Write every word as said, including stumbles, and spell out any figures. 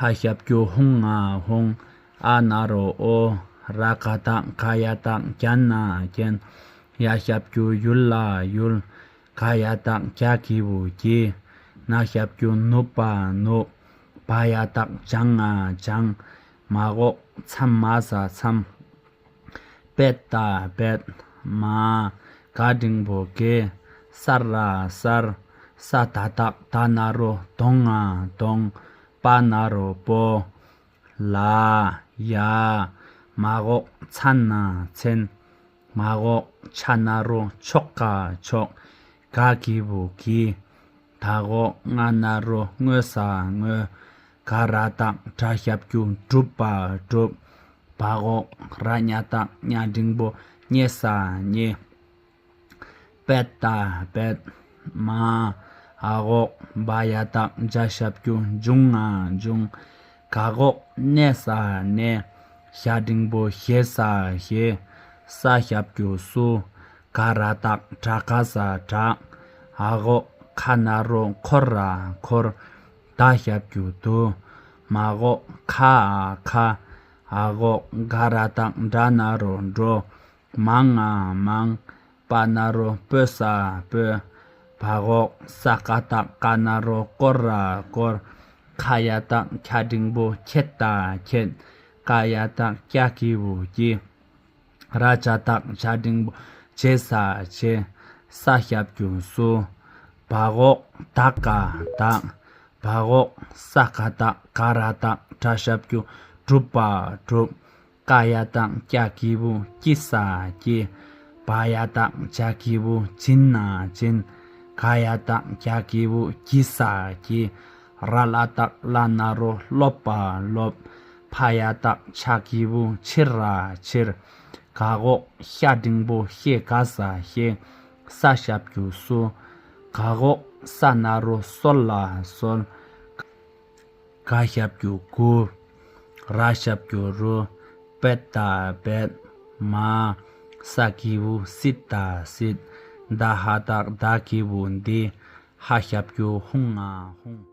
ཧ་ཞབས་ཀྱུ་ཧུང་ང་ཧུང་། ཨ་ན་རོ་ཨོ། ར་ག་བཏགས་ག་ཡ་བཏགས་གྱ་ན་གྱན། ཡ་ཞབས་ཀྱུ་ཡུ་ལ་ཡུལ། ག་ཡ་བཏགས་གྱ་གི་གུ་གྱི། ན་ཞབས་ཀྱུ་ནུ་པ་ནུབ། བ་ཡ་བཏགས་བྱ་ང་བྱང་། མ་འོག་མཚམས་མ་ས་མཚམས། པད་ད་པད། མ། ག་འགྲེང་བུ་གེ། ས་ར་སར། ས་ད་བཏགས་ད་ན་རོ་དོ་ང་དོང་། པ་ན་རོ་པོ། ལ། ཡ། མ་འོག་ཚ་ན་མཚན། མ་འོག་ཆ་ན་རོ་མཆོ་ག་མཆོག་ག་གི་གུ་གི། ད་འོག་ང་ན་རོ་སྔོ་ས་སྔོ། ག་ར་བཏགས་གྲ་ཞབས་ཀྱུ་གྲུ་པ་གྲུབ། བ་འོག་ར་ཉ་བཏགས་ཉ་འགྲེང་བུ་ཉེ་ས་ཉེ། པད་ད་པད། མ། འ་འོག་བ་ཡ་བཏགས་འཇ་ཞབས་ཀྱུ་འཇུ་ང་འཇུང་། ག་འོག་ནེ་ས་ནེ། ཞ་འགྲེང་བུ་ཞེ་ས་ཞེ། ས་ཞབས་ཀྱུ་སུ། ག་ར་བཏགས་གྲ་ག་ས་གྲགས། འ་འོག་ཁ་ན་རོ་འཁོ་ར་འཁོར། ད་ཞབས་ཀྱུ་དུ། མ་འོག་ཁ་འ་ཁ། འ་འོག་ག་ར་བཏགས་གྲ་ན་རོ་གྲོ། མ་ང་མང་། པ་ན་རོ་པོ་ས་པོ། བ་འོག་ས་ཀ་བཏགས་ཀ་ན་རོ་ཀོ་ར་ཀོར། ཁ་ཡ་བཏགས་ཁྱ་འགྲེང་བུ་ཁྱེད་ད་ཁྱེད། ཀ་ཡ་བཏགས་ཀྱ་གི་གུ་ཀྱི། ར་ཇ་བཏགས་ཇ་འགྲེང་བུ་ཇེ་ས་ཇེ། ས་ཞབས་ཀྱུ་སུ། བ་འོག་ད་ཀ་བདག། བ་འོག་ས་ཀ་བཏགས་ག་ར་བཏགས་གྲ་ཞབས་ཀྱུ་གྲུ་པ་གྲུབ། ཀ་ཡ་བཏགས་ཀྱ་གི་གུ་ཀྱི་ས་ཀྱི། བ་ཡ་བཏགས་ཇ་གི་གུ་བྱིན་ན་བྱིན། ག་ཡ་བཏགས་གྱ་གི་གུ་གྱི་ས་གྱི། ར་ལ་བཏགས་ལ་ན་རོ་ལོ་པ་ལོབ། ཕ་ཡ་བཏགས་ཕྱ་གི་གུ་ཕྱི་ར་ཕྱིར། ག་འོག་ཤ་འགྲེང་བུ་ཤེ་ག་ས་ཤེ། ས་ཞབས་ཀྱུ་སུ། ག་འོག་ས་ན་རོ་སོ་ལ་སོལ། ག་ཞབས་ཀྱུ་གུ། ར་ཞབས་ཀྱུ་རུ། པད་ད་པད། མ། ས་གི་གུ་སི་ད་སིད། ད་ཧ་བཏགས་ད་གི་གུ་འདི། ཧ་ཞབས་ཀྱུ་ཧུང་ང་ཧུང་།